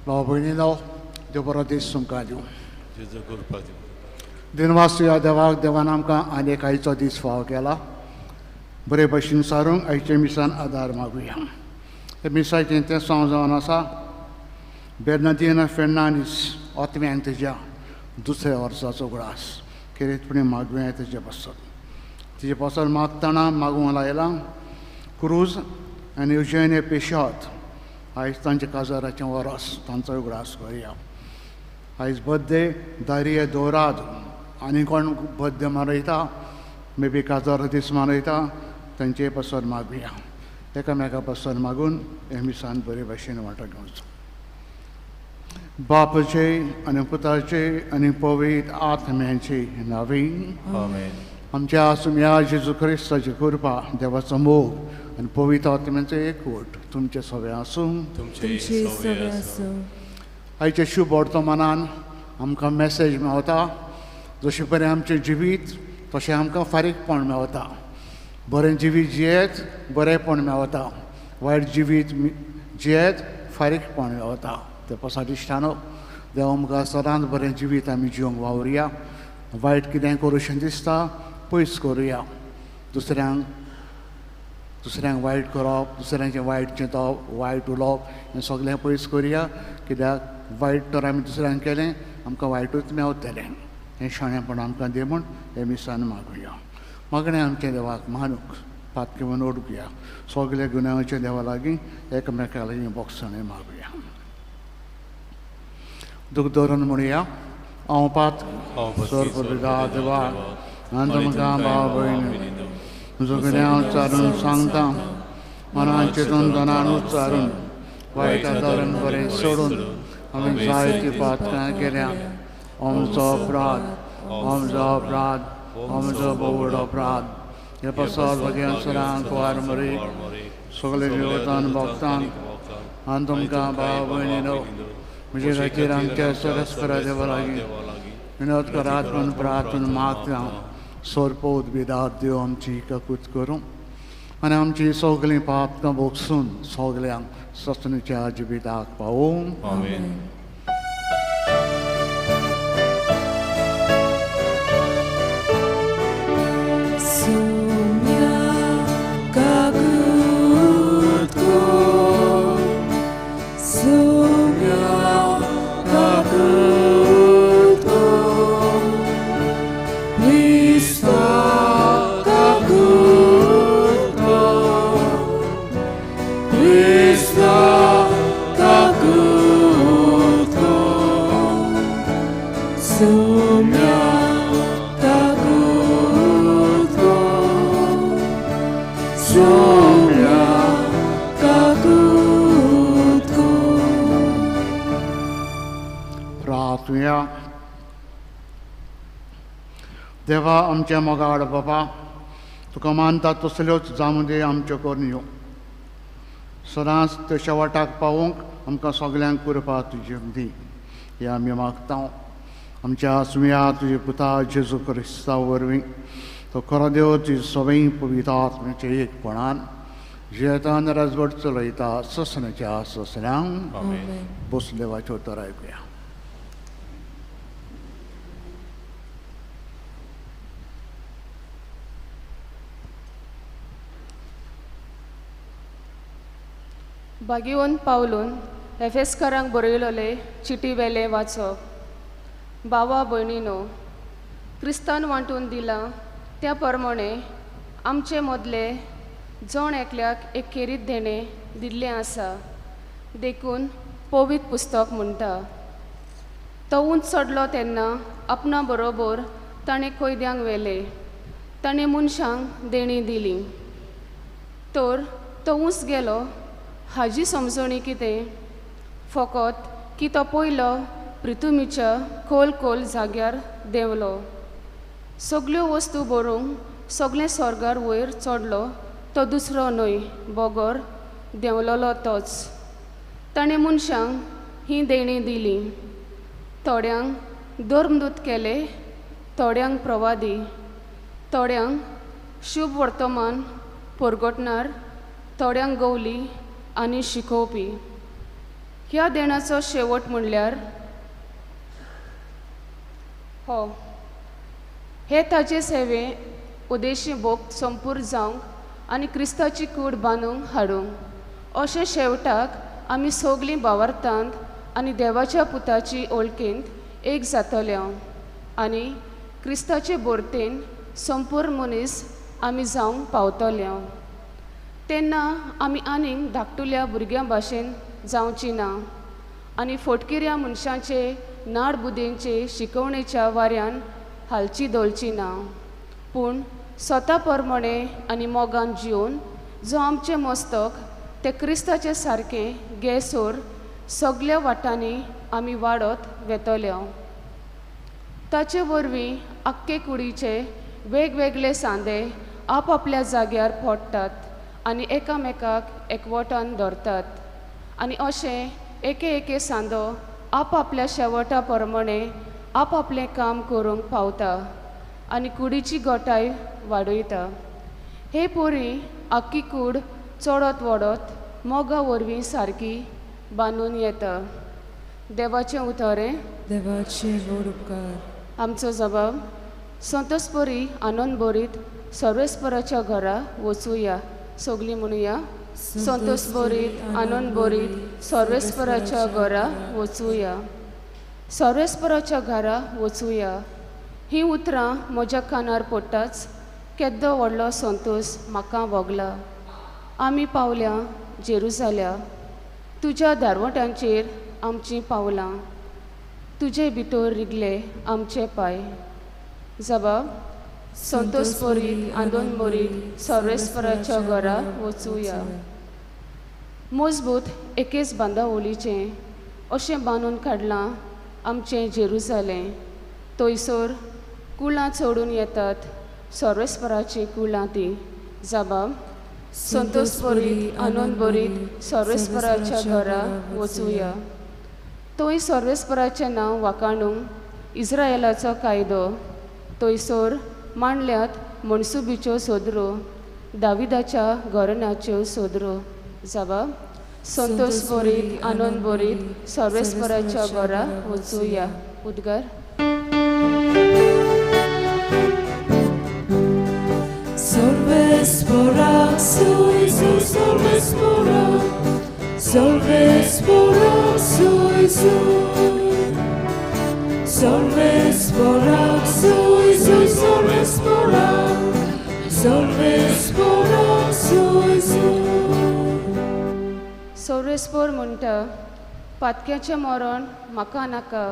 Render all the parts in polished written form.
भाव भयणीनो, देव बरो दीस तुमकां दिवं. दिनवास ह्या देवाक, देवान आमकां आनी एक आयचो दीस फावो केला. बरे भशेन सारूंक आयच्या मिसान आदार मागुया. हे मिसाचें तें सांव जावन आसा बेर्नादीन फेर्नांडीस ओतम्यान तेज्या दुसऱ्या वर्साचो उगडास खेरीतपणी मागुया. तेजे पासत तेजे पासत मागतना मागूंक लायलां क्रूज आनी युजैन पेशॉत. आयज तांच्या काजाराचें वरस, तांचो उगडास करुया. आयज बर्थडे दारिये दोराद, आनी कोण बर्थडे मनयता, मे बी काजार दीस मनयता, तांचे पासत मागुया. एकामेका पासत मागून हे मिसान बरे भशेन वांटो घेवचो. बापाचे आनी पुताचे आनी पवित्र आत्म्याचे नांवी आमेन. आमच्या सुम्या जेजू क्रिस्ताची कृपा, देवाचो मोग आनी पवित्र आत्म्याचो एकवट तुमचे सगळे आसूं. आयच्या शुभ वर्तमानान आमकां मॅसेज मेवता. जशें बरें आमचें जिवीत तशें आमकां फारीकपण मेवता. बरें जिवीत जियेत बरेंपण मेवता, वायट जिवीत जियेत फारीकपण मेवता. ते पासत इश्टानो, देव आमकां सदांच बरें जिवीत आमी जिवंक वावरुया. वायट कितें करूं दिसता पयस करुया. दुसऱ्यांक वायट करप, दुसऱ्यांचें वायट चिंतप, वायट उलोवप हें सगळें पयस करुया. कित्याक वायट तर आमी दुसऱ्यांक केलें आमकां वायटूच मेवतलें. हें शाणेपण आमकां दी म्हूण हें मिसान मागुया. मागणें आमचें देवाक मानूंक पातकी म्हणून ओडकुया. सगळे गुन्यांवचे देवा लागीं एकामेका लागीं बोगसणें मागुया. दूख धरून म्हणुया, हांव पात सोर देवा आनी तुमकां भाव भयणी म्हजो गुन्यांव उच्चारून सांगता. मनान चिंतून धनान उच्चारून वायट आदारून बरें सोडून आमी जायती पातकां केल्या. आमचो अपराध, आमचो अपराध, आमचो भोव अपराध. हे पासत भगेसरांक कुवार मरी सगळे जिवतान भोगतान आनी तुमकां भाव भयणीनो म्हजे खातीर आमच्या सरस्परा देवा लागीं विनोद करात म्हूण प्रार्थना मागता. सोरपो उद्भिदात देव आमची काकूत करूं आनी आमची सगळीं पापकां भोगसून सगल्यांक ससणीच्या जिविताक पावूं. आमेन. देवा आमच्या मोगाळ बाबा, तुका मानता तसल्योच जावं दी आमच्यो करण्यो. सदांच त्या शेवटाक पावूंक आमकां सगल्यांक कृपा तुजी दी, हे आमी मागता. आमच्या सुम्या तुजे पुता जेजू क्रिस्ता वरवीं तो खरो देव तुजी सवय पवित्र आत्म्याच्या एकपणान जियेतान राजवट चलयता ससनाच्या ससन्यांक. बस देवाच्यो उतर आयकुया. बागेवन पावलून एफेस्करांक बरयलोले चिटी वेले वाचप. बावा भयणीनो, क्रिस्तान वांटून दिलां त्या प्रमाणे आमचे मदले जण एकल्याक एक खेरीत देणें दिल्लें आसा. देखून पवित्र पुस्तक म्हणटा, तो उंच चडलो तेन्ना आपणा बरोबर ताणें कैद्यांक व्हेले, ताणें मनशांक देणीं दिली. तर तो उंच गेलो हाजी समजणी कितें? फकत की तो पयलो पृथुमीच्या खोल खोल जाग्यार देंवलो, सगल्यो वस्तू बरोवंक सगळें स्वर्गार वयर चडलो तो दुसरो न्हय बगर देंवलोलो तोच. ताणें मनशांक हीं देणीं दिलीं, थोड्यांक धर्मदूत केले, थोड्यांक प्रवादी, थोड्यांक शुभ वर्तमान परगटणार, थोड्यांक गवली आनी शिकोवपी. ह्या देणाचो शेवट म्हणल्यार हो हे ताजे सेवे उदेशी भोग संपूर्ण जावंक आनी क्रिस्ताची कूड बांदूंक हाडूंक. अशें शेवटाक आमी सगलीं भावार्थांत आनी देवाच्या पुताची ओळखेंत एक जातले आनी क्रिस्ताचे भरतेन संपूर्ण मनीस आमी जावंक पावतले. तेन्ना आमी आनीक धाकटुल्या भुरग्यां भाशेन जावची ना आनी फोटकिऱ्या मनशांचे नाडबुद्देंचे शिकवणेच्या वाऱ्यान हालची धोलची ना, पूण स्वता प्रमाणे आनी मोगान जिवन जो आमचें मस्तक ते क्रिस्ताचे सारकें गेसोर सगल्या वाटांनी आमी वाडत वेतले. ताचे वरवीं आख्खे कुडीचे वेगवेगळे सांदे आपआपल्या जाग्यार पडटात आनी एकामेकाक एकवटान धरतात आनी अशें एके एके सांदो आपआपल्या शेवटा प्रमाणे आपआपलें काम करूंक पावता आनी कुडीची गोटाय वाडयता. हे पोरी आख्खी कूड चडत वडत मोगा वरवीं सारकी बांदून येता. देवाचें उतरें. देवाचे व्हड उपकार. आमचो जबाब संतोषपरी आनंद भरीत सर्वेस्पराच्या घरा वचुया. सगलीं म्हणुया, संतोषभरीत आनंद भरीत सर्वेस्पराच्या घरा वचुया. सर्वेस्पराच्या घरा वचुया हीं उतरां म्हज्या कानार पडटाच केद्दो व्हडलो संतोष म्हाका भोगला. आमी पावल्या जेरुजाल्या, तुज्या दारवटांचेर आमचीं पावलां, तुजे भितर रिगले आमचे पांय. जबाब संतोषभरीत आनंद भरीत सर्वेस्पराच्या घरा वचुया. मजबूत एकेच बांदावळीचें अशें बांदून काडलां आमचें जेरुजालें. थंयसर कुळां चडून येतात सर्वेस्पराचीं कुळां तीं. जबाब संतोषभरीत आनंद भरीत सर्वेस्पराच्या घरा वचुया. थंय सर्वेस्पराचें नांव वाखाणूंक इस्रायलाचो कायदो, थंयसर मांडल्यात मनसुबीच्यो सोदरो, दाविदाच्या घराण्याच्यो सोदरो. जबाब संतोषभरीत आनंद भरीत सर्वेस्पराच्या घरा वचुया. उद्गार. Salvespora, su, salvespora, salvespora, su, salvespora, su, salvespora, salvespora, su. सर्वेस्पोर म्हणटा, पातक्याचें मरण म्हाका नाका,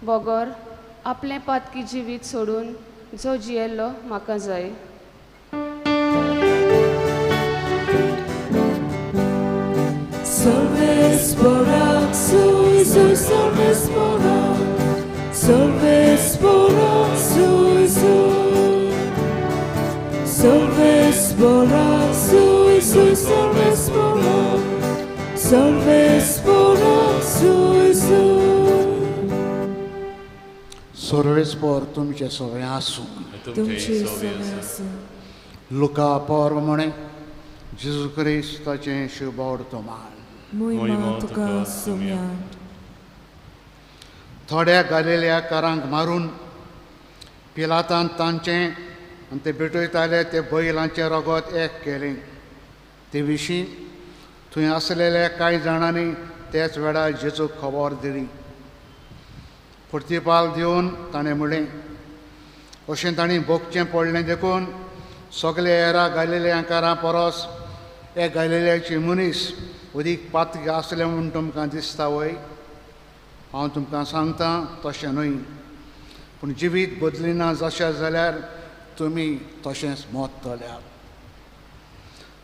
बगर आपलें पातकी जिवीत सोडून जो जियेल्लो म्हाका जाय. Salvespora, su, salvespora, salvespora, su, salvespora, su, salvespora, salvespora, su. सर्वेस्पोर तुमचे सगळें आसूं. तुमचे सगळें आसूं. लुका प्रमाणे जेजू क्रिस्ताचें शुभ वर्तमान. मोहिमा तुका सोम्या. थोड्या गालिलियाकारांक मारून पिलातान तांचें आनी ते भेटयताले ते बैलांचें रगत एक केलें. ते विशीं थंय आसलेल्या कांय जाणांनी त्याच वेळार जेजूक खबर दिली. प्रतिपाल दिवन ताणें म्हणलें, अशें तांणी भोगचें पडलें देखून सगळे हेरा गालिलेकारां परस हे गालिलेचे मनीस अदीक पातकी आसले म्हूण तुमकां दिसता वय? हांव तुमकां सांगता तशें न्हय, पूण जिवीत बदलिना जशें जाल्यार तुमी तशेंच मरतल्यात.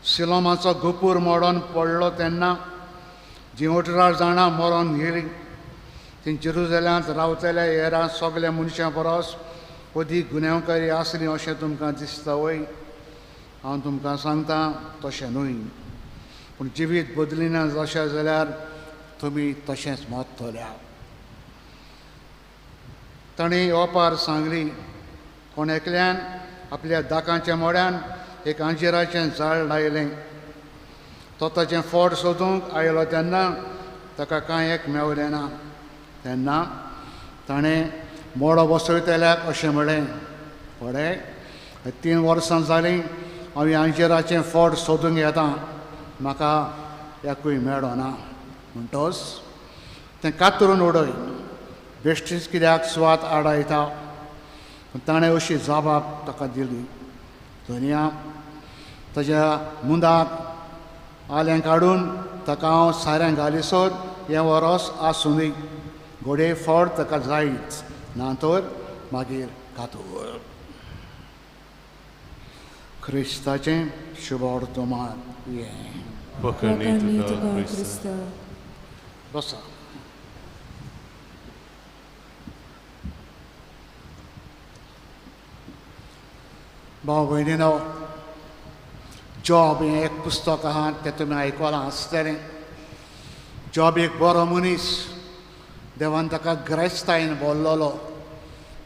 सिलोमाचो गोपूर मोडोन पडलो तेन्ना जीं 18 जाणां मरोन गेलीं तीं जेरुजलेमांत रावतल्या हेरां सगल्या मनशां परस अदीक गुन्यांवकारी आसलीं अशें तुमकां दिसता वय? हांव तुमकां सांगता तशें न्हय, पूण जिवीत बदलिना जशें जाल्यार तुमी तशेंच मरतल्यात. ताणें ओपार सांगली, कोण एकल्यान आपल्या दाकांच्या मोड्यान एक आंजिराचें जाळ लायलें. तो ताचें फोड सोदूंक आयलो तेन्ना ताका कांय एक मेवलें ना. तेन्ना ताणें मोडो बसयतल्याक अशें म्हळें, फडें 3 वर्सां जालीं हांव आंजिराचें फोड सोदूंक येता, म्हाका एकूय मेळना. म्हणटच तें कातरून उडय, बेश्टीच कित्याक सुवात आडायता? ताणें अशी जाबाब ताका दिली, धनया ताज्या मुंदाक आलें काडून ताका हांव साऱ्यां घालीसर हें वरोस आसूं दी, घोडये फोड ताका जायच, ना तर मागीर कातूर. क्रिस्ताचें शुभवर्तमान हें. फकाणी तुका क्रिस्ता. बसा. भाव भयणीनो, जॉब हें एक पुस्तक आहा, तें तुमी आयकलां आसतलें. जॉब एक बरो मनीस, देवान ताका ग्रेस्तायेन बोल्लोलो,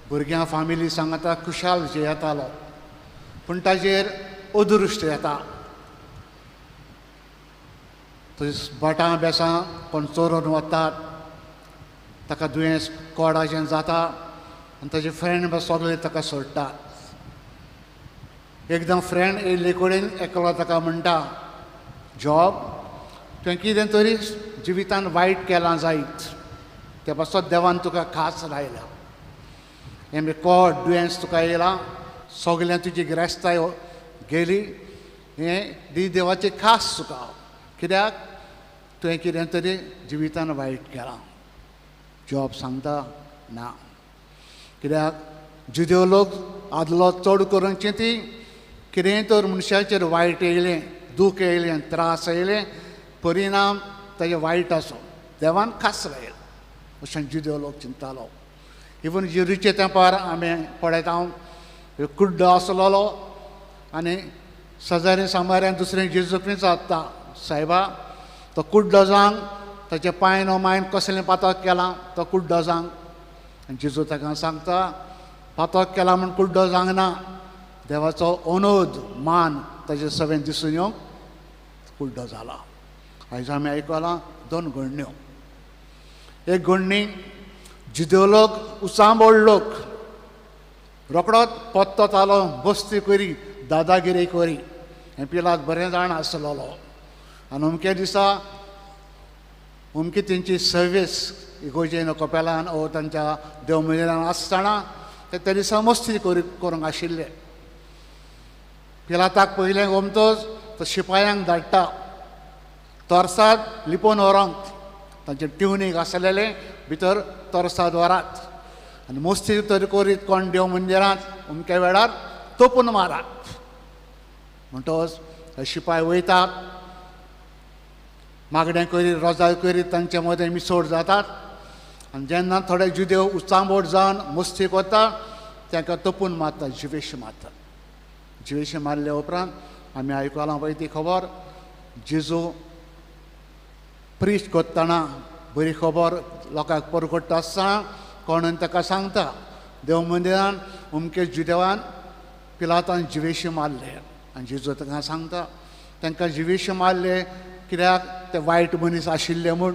भुरग्यां फामिली सांगता खुशाल जियेतालो, पूण ताजेर अदृश्ट येता. थंय भाटां बेसां कोण चोरून वतात, ताका दुयेंस कोडाचें जाता आनी ताजे फ्रेंड सगळे ताका सोडटात. एकदम फ्रेंड येयल्ले कडेन एकलो ताका म्हणटा, जॉब तुवें कितें तरी जिवितान वायट केलां जायत, ते पासत देवान तुका खास लायला, हें कोड दुयेंस तुका येयलां, सगळें तुजी गिरेस्ताय गेली, हें दी देवाचें खास तुका, कित्याक तुवें कितें तरी जिवितान वायट केलां. जॉब सांगता ना, कित्याक जुदेव लोक आदलो चड करून ती कितेंय तर मनशाचेर वायट येयलें, दूख येयलें, त्रास येयलें, परिणाम ताजे वायट आसो, देवान खास लायलें अशें जुदेव लोक चिंतालो. इवन जेरूचे तेंपार आमी पळयता एक कुड्डो आसलेलो आनी शेजारी सामाऱ्यान दुसरें जेजूक विचारता, सायबा तो कुड्डो जावंक ताचे पांयन मायन कसलें पातक केलां तो कुड्डो जावंक? आनी जेजू ताका सांगता, पातक केलां म्हूण कुड्डो जावंक ना, देवाचो अनोद मान ताजे सगळें दिसून येवंक कुड्डो जाला. आयज आमी आयकलां 2 घडण्यो. एक घडणी, जुदेव लोक उचांबळ लोक रोकडोच पत्तो बस्ती करी, दादागिरी करी, हें पिलात बरें जाण आसलेलो. आनी अमके दिसा अमकी तेंची सर्वीस इगोजेन कपेलान ओ तांच्या देव मंदिरान आसतना ते त्या दिसा मस्ती करूंक आशिल्ले. पिलाताक पयलें गोमतोच तो शिपायांक धाडटा तरसाद लिपोवन व्हरोंक, तांचे ट्युनीक आसलेलें भितर तरसाद व्हरात आनी मस्ती तर करीत कोण देव मंदिरांत अमक्या वेळार तोपून मारात. म्हणटच शिपाय वयतात, मागणें करीत रोजाय करीत तांचे मदें मिसोड जातात आनी जेन्ना थोडे जुदेव उचांबोट जावन मस्ती करता तांकां तोपून मारतात, जिवेश मारतात. जिवेश मारल्या उपरांत आमी आयकलां पळय ती खबर, जेजू प्रीच करतना बरी खबर लोकांक परगट्टा आसतना कोणून ताका सांगता, देव मंदिरान अमके जुदेवान पिलातान जिवेश मारले. आनी जेजू ताका सांगता तांकां जिवेश मारले कित्याक ते वायट मनीस आशिल्ले म्हूण,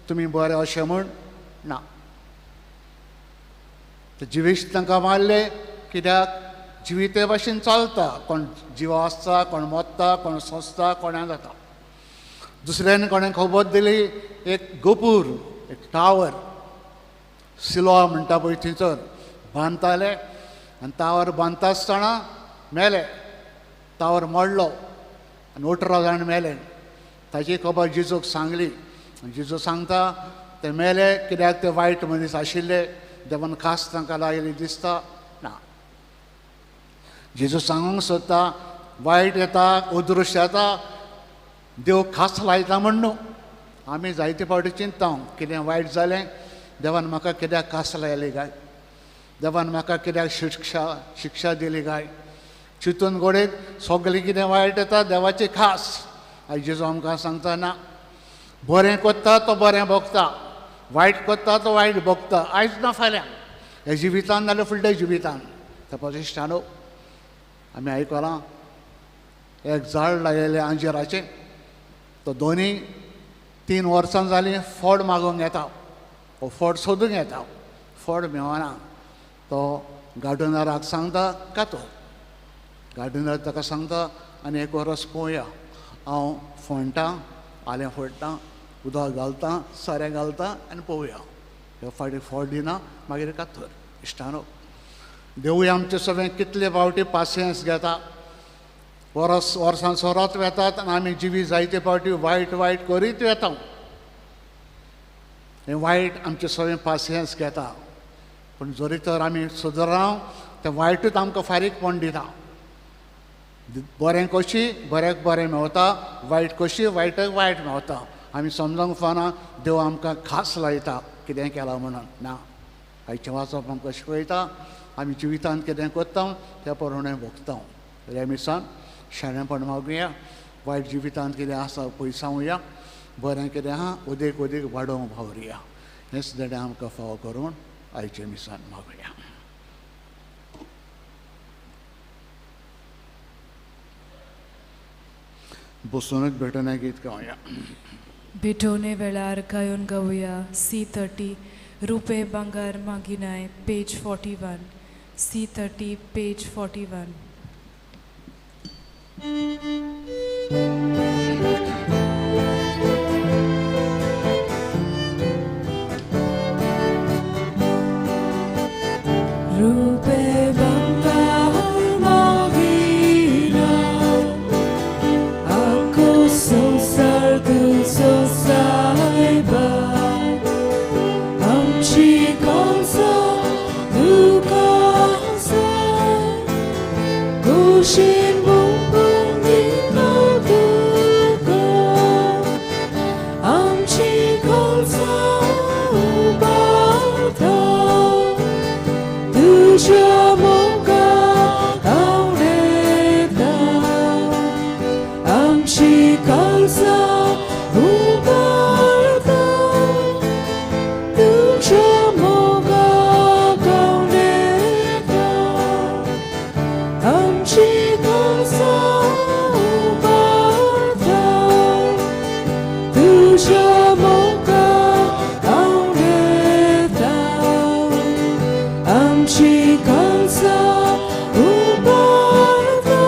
तुमी बरे अशें म्हूण ना. ते जिवेश तांकां मारले कित्याक जिविते भाशेन चलता, कोण जिवा आसता, कोण मरता, कोण सोंसता, कोणा जाता. दुसऱ्यान कोणें खबर दिली एक गोपूर, एक टावर सिलोआ म्हणटा पळय थंयसर बांदताले आनी तावर बांदता आसतना मेले, तावर मोडलो आनी 18 जाण मेले. ताची खबर जेजूक सांगली. जेजू सांगता ते मेले कित्याक ते वायट मनीस आशिल्ले, देवान खास तांकां लायली दिसता ना. जेजू सांगूंक सोदता वायट येता, अदृश्य येता, देव खास लायता म्हण न्हू. आमी जायते फावटी चिंतता कितें वायट जालें, देवान म्हाका कित्याक खास लायली काय, देवान म्हाका कित्याक शिक्षा दिली काय. चिंतून घडयत सगळें कितें वायट येता देवाची खास. आयज जेजू आमकां सांगता ना, बरें करता तो बरें भोगता, वायट करता तो वायट भोगता, आयज ना फाल्यां, ह्या जिवितान नाल्यार फुडल्या जिवितान. त्या प्रतिश्ठानो आमी आयकलां एक झाड लायलें अंजिराचें, तो 2-3 वर्सां जालीं फळ मागूंक येता, हो फळ सोदूंक येता, फळ मेळना. तो गार्डनराक सांगता कातो, गार्डनर ताका सांगता आनी एक वरस पळोवया, हांव फोंडटां, आलें फोडटां, उदक घालतां, सारें घालतां आनी पळोवया, ह्या फावटी फळ दिना मागीर कातर. इश्टानो, देवूय आमचे सगळें कितले फावटी पासियेंस घेता, वरस वर्सां सोरत वेतात आनी आमी जिवी जायते फावटी वायट वायट करीत वेता. हें वायट आमचें सगळें पासियेंस घेता, पूण जरी तर आमी सुदराव तें वायटूच आमकां फारीकपण दिता. बरें कशी बऱ्याक बरें मेवता, वायट कशी वायटाक वायट मेवता. आमी समजूंक फावना देव आमकां खास लायता कितें केलां म्हणून ना. आयचें वाचप आमकां शिकयता आमी जिवितांत कितें करता त्या प्रमाणें भोगता. ह्या मिसान शाणेपण मागुया, वायट जिवितांत कितें आसा पयसावया, बरें कितें आहा उदेक उदेक वाडोवंक भावरुया. हेंच देणें आमकां फावो करून आयचें मिसान मागुया. बसूनच भेटोवणे गीत गावया. भेटोवणे वेळार गायोन गावया C30 रुपे भांगर मागिनाय पेज 41, C30 page 41. रुपे भांगर मागिनाय आखो संवसार तुजो सायबा, आमची काळजां तुका आसा, खोशेन भोंवून दिता तुका, आमची काळजां उबारता तुज्या मोगाक आवडटा, आमची काळजां उबारता तुज्या मोगाक आवडटा, आमची काळजां उबारता तुज्या मोगाक आवडटा, आमची काळजां उबारता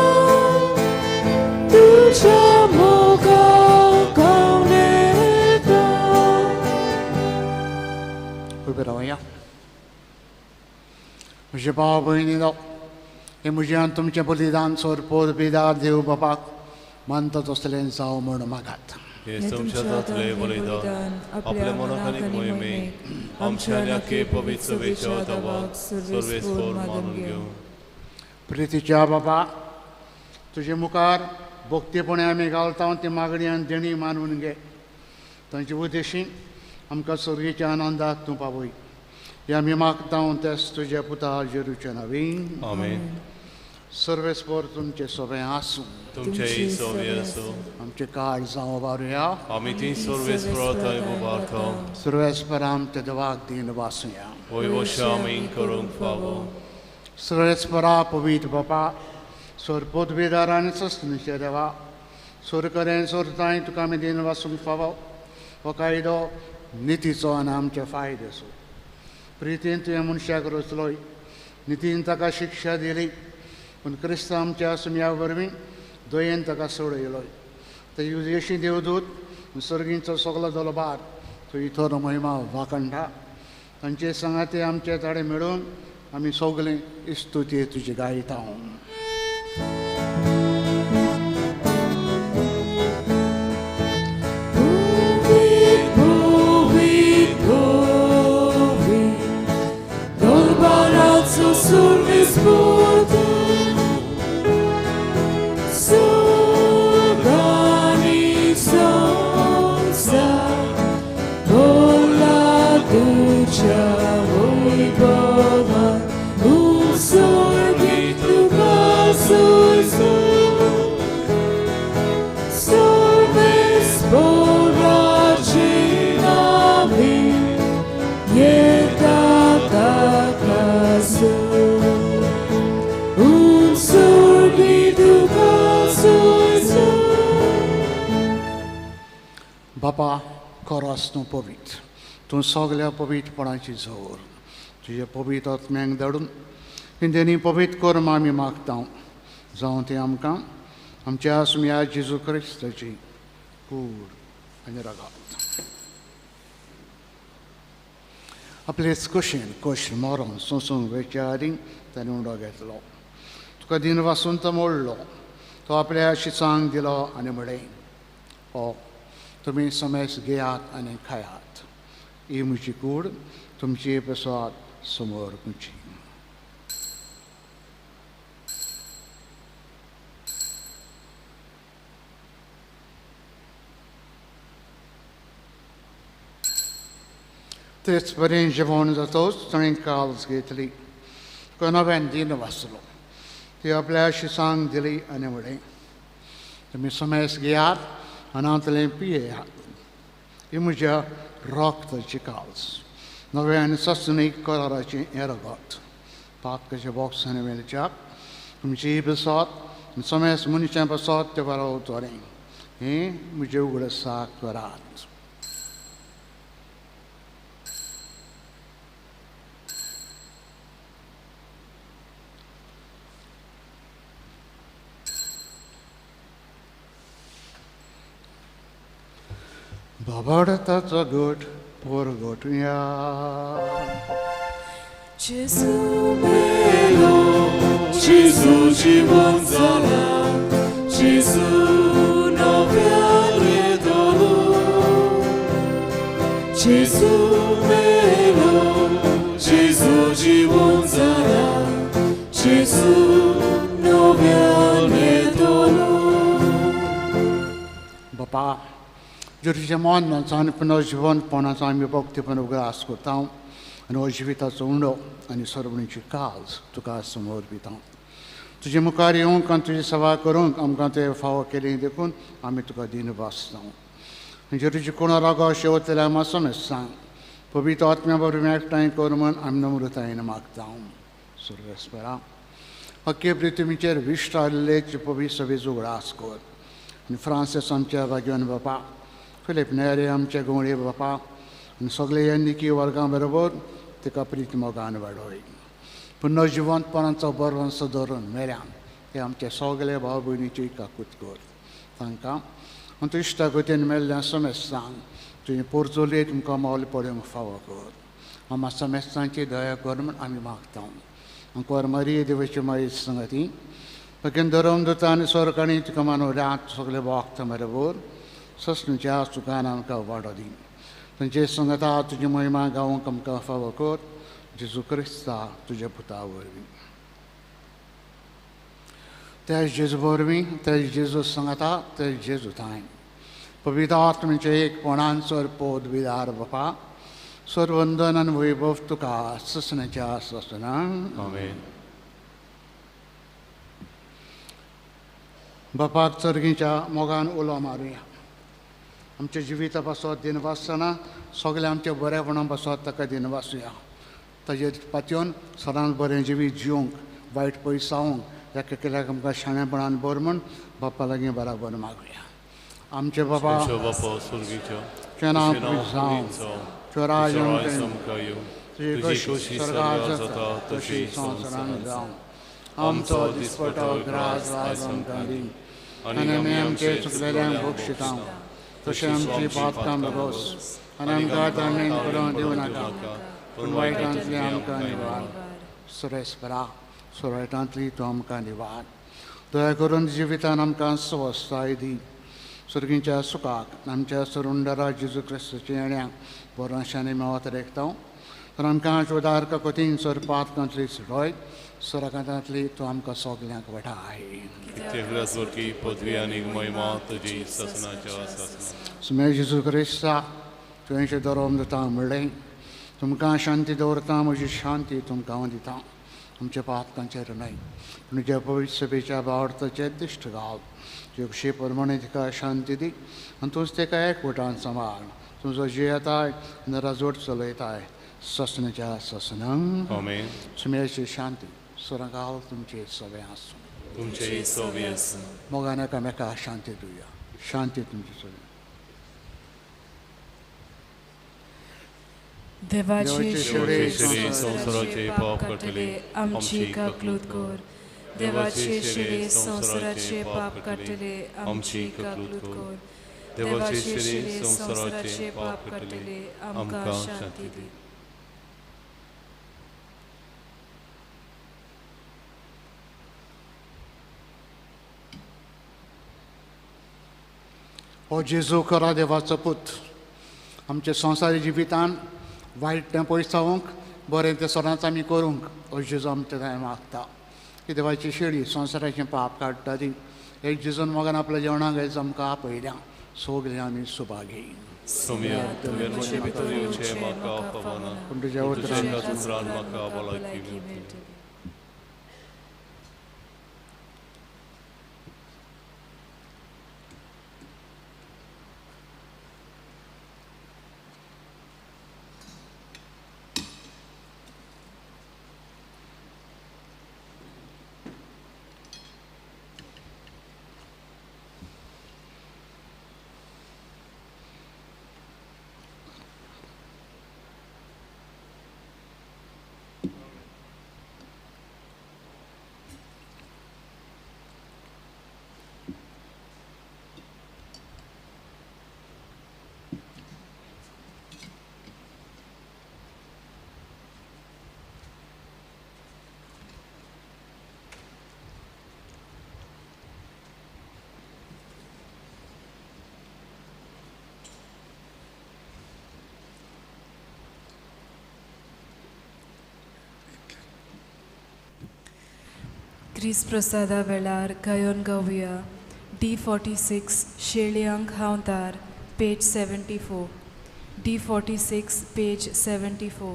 तुज्या मोगाक आवडटा. उबे रावया. म्हजे भाव भयणीनो, हें म्हजें आनी तुमचें बलिदान सोरपोर बिदार देव बापाक मानता तसलें जावं म्हूण मागात. हे तुमच्या जातले बलिदान आपल्या मनाक आनी मोहिमेक आमच्या आनी आख्खे पवित्र सभेच्या दवाक सर्वेस्पर मानून घेवं. प्रितीच्या बाबा, तुजे मुखार भक्तीपणे आमी घालता ती मागणी आनी देणी मानून घे. तांचे उद्देशीन आमकां सर्गीच्या आनंदाक तूं पावय. हे आमी मागता तेच तुज्या पुता जेरूच्या नांवान. आमेन. सर्वेस्पर तुमचें सोबें आसूं, तुमचेय सोबें आसूं. आमचें काळ जावं उबारुया. आमी ती सर्वेस्पर थंय उबारता. सर्वेस्पर आमच्या देवाक दीन वासुया. वय वशा आमी करूंक फावो. सर्वेस्परा पवित्र बापा, सोरपोत बेदार आनी सस्नीचे देवा, सोर करें सोरताय तुका आमी दीन वासूंक फावो. हो कायदो नितीचो आनी आमचे फायदेचो. प्रितीन तुवें मनशाक रचलोय, नितीन ताका शिक्षा दिली, पूण क्रिस्त आमच्या सुमया वरवीं दयेन ताका सोडयलोय. ते युजेशी देवदूत सर्गींचो सगलो दलबार थंय थोर महिमा वाखंडा तांचे सांगाते आमचे ताडे मेळून आमी सगळें इस्तुती तुजी गायता. बापा खरोच तूं पवित्र, तूं सगल्या पवित्रपणाची जोर. तुज्या पवित्र आत्म्यांक धाडून तेंच्यांनी पवित्र कर्म आमी मागता, जावं तें आमकां आमच्या आसम्या जेजू क्रिस्ताची कूड आनी रगात. आपलेच कशेन कश्ट मरोन सोंसूंक वेच्या आदीं ताणें उंडो घेतलो, तुका दिन वासून तो मोडलो, तो आपल्या शिसांक दिलो आनी म्हळें, हो तुमी समेस घेयात आनी खायात, ही म्हजी कूड तुमची प्रसाद समोर तुमची. तेच परेन जेवण जातोच ताणें काल्स घेतली, तुका नव्यान दिन वाचलो, ती आपल्या शिसांक दिली आनी म्हळें, तुमी समेस घेयात आनी पियेयात, ही म्हज्या रक्ताची काल्स, नव्या आनी ससनीक कराराचें हें रगत. पातकाच्या बॉक्सांनी मेळच्याक तुमची बसत समेस मनशां बसत ते बरो उतरें, हें म्हजें उगडसाक करात. बाबाडताचो गोट पोरगोटुया. Gesù melo, Gesù जीवन जाला, Gesù नव्याने dolu. Gesù melo, Gesù जीवन जाला, Gesù नव्याने dolu. बापा, जेजूच्या मरणाचो आनी पुनर्जिवनपणाचो आमी भक्तीपण उगडास करता आनी हो जिविताचो उंडो आनी सर्वणीची काज तुका समोर दिता. तुजे मुखार येवंक आनी तुजी सेवा करूंक आमकां तुवें फावो केली देखून आमी तुका दीन भासता. जेजूची कोणा रागो शेवतल्या आमकां समेस्तांक पवित्र आत्म्या बरोबर एकठांय कर म्हूण आमी नम्रतायेन मागता. सर्वेस्परा, अख्खे पृथ्वीचेर विश्ट आयिल्ले पवित्र सभेचो उगडास कर आनी फ्रांसीस आमच्या भाग्यवान बापा, फिलीप नेरे आमचे गवळे बापा आनी सगळे ह्या निकी वर्गां बरोबर ताका प्रीत मोगान वाडोय. पुनर्जिवंतपणाचो बरवंस धरून मेल्यान ते आमचे सगळे भाव भयणीची काकूत कर. तांकां आनी तूं इश्टागतीन मेल्ल्या समेस्तांक तुवें पोरचोली तुमकां मोल पडूंक फावो कर. आमकां समेस्तांची दया कर म्हूण आमी मागता. आमकां मरिये देवाची माई संगती भगेन धरम दुता आनी स्वर्गांनी तुका मानवल्यात सगळे भक्त बरोबर ससनुच्या सुखान आमकां वाडो दी. तांचे संगता तुजी महिमा गावंक आमकां फावो कर, जेजू क्रिस्ता तुज्या पुता वरवीं. त्या जेजू वरवीं, त्या जेजू संगता, त्या जेजू थांय पवित्र आत्म्याचे एकपणान सर पोद विदार बापा, सर्वंदन आनी वैभव तुका ससनाच्या ससना. आमेन. बापाक चरगीच्या मोगान उलो मारुया. आमच्या जिविता पासत दिन वाचतना सगळें आमच्या बरेपणा पासत ताका दिन वाचुया. ताजेर पातयेवन सदांच बरें जिवीत जिवंक, वायट पयसावंक एका केल्याक आमकां शाणेपणान बर म्हूण बापा लागीं बराबर मागुया. आमचे बाबा तुजें नांव पवित्र जावं, तुजें राज्य तुजी खोशी स्वर्गार जाता तशी संवसारांत जावं. आमचो दिसपटो ग्रास आयज आमकां दी आनी आमी आमचे चुकलेल्यांक बक्षिता तशें आमची पातकां भोगोस आनी आमकां ताणें करून दिवं नाका, पूण वायटांतलें आमकां निवार. सुरेस्परा सुरयटांतली तूं आमकां निवार. दया करून जिवितान आमकां स्वस्थाय दी. सुर्गींच्या सुखाक आमच्या सरुंडरा जेजू क्रिस्ताच्या येण्याक बरोशांनी मेवत रेखता तर आमकां उदार ककोतीन सर पातकांतली सुरय सुरकांतली तूं आमकां सगल्यांक वठाय. पदवी आनी महिमा तुजी ससनाच्या ससना. सुमे जेजू क्रिस्ता तुवें दरोम दिता म्हणलें तुमकां शांती दवरता, म्हजी शांती तुमकां हांव दिता. आमच्या पातकांचेर न्हय पूण ज्या पवित्र सभेच्या भावार्थाचेर दिश्ट घाल. तुजे प्रमाणे तिका शांती दी आनी तूंच तिका एकवटान सांबाळ. तुजो जियेताय आनी राजवट चलयताय ससनाच्या ससनांक. आमेन. सुमेची शांती सुरगाल तुमचे सगळें आसूं. तुमचे सगळें आसूं. मोगान एकामेका शांती दिवया. शांती तुमची सगळी. देवाचे शिरे संवसाराचे पाप काडटले आमची काकलूत कर. देवाचे शिरे संवसाराचे पाप काडटले आमची काकलूत कर. देवाचे शिरे संवसाराचे पाप काडटले आमकां शांती दी. हो जेजू खरा देवाचो पूत, आमच्या संवसारी जिवितान वायट तें पयस जावंक बरें तें सदांच आमी करूंक हो जेजू आमच्या थंय मागता. की देवाची शेळी संवसाराचें पाप काडटा ती एक जेजून मोगान आपल्या जेवणाक आयज आमकां आपयल्या. सगळीं आमी सुभागी. पूण तुज्या उतरान म्हाका भलायकी मेळटली. क्रिस प्रसादा वेळार गायोन गावया D46 शेळयांक हांव दार पेज 74 D46 page 74.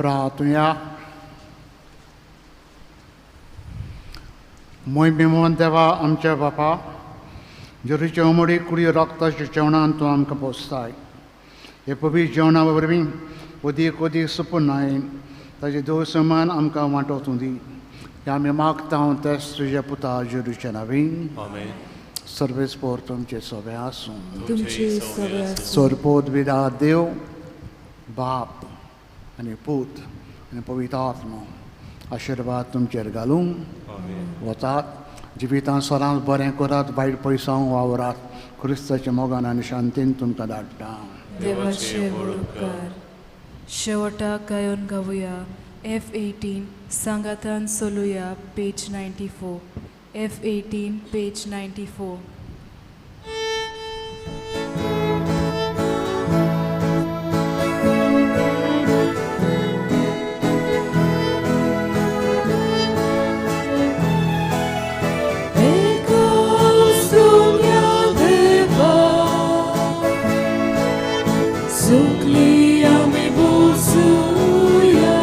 प्रार्थुया. मोहिमेमोहन देवा आमच्या बापा, जेरूचे उमडी कुडी रक्ताच्या जेवणान तूं आमकां पोसताय. हे पवित्र जेवणा वरवीं अदीक अदीक सुपुनाय ताजे देव समान आमकां वांटो तूं दी. हे आमी मागता तेच तुज्या पुता जेरूच्या नांवीन. आमेन. सर्वेस्पोर तुमचे सोबे आसूं. तुमचे सगळे आसूं. सोरपोत विदा देव बाप आनी पूत आनी पवित्र आत्मो आशिर्वाद तुमचेर घालूं. वतात जिवितान सदांच बरें करात, वायट पयसांव वावरात. क्रिस्ताच्या मोगान आनी शांतीन तुमकां धाडटा. देवाचे व्हड उपकार. शेवटाक गायोन गावया F18 सांगातान सोलुया पेज 94. F18 page 94. Sukli ami busuya.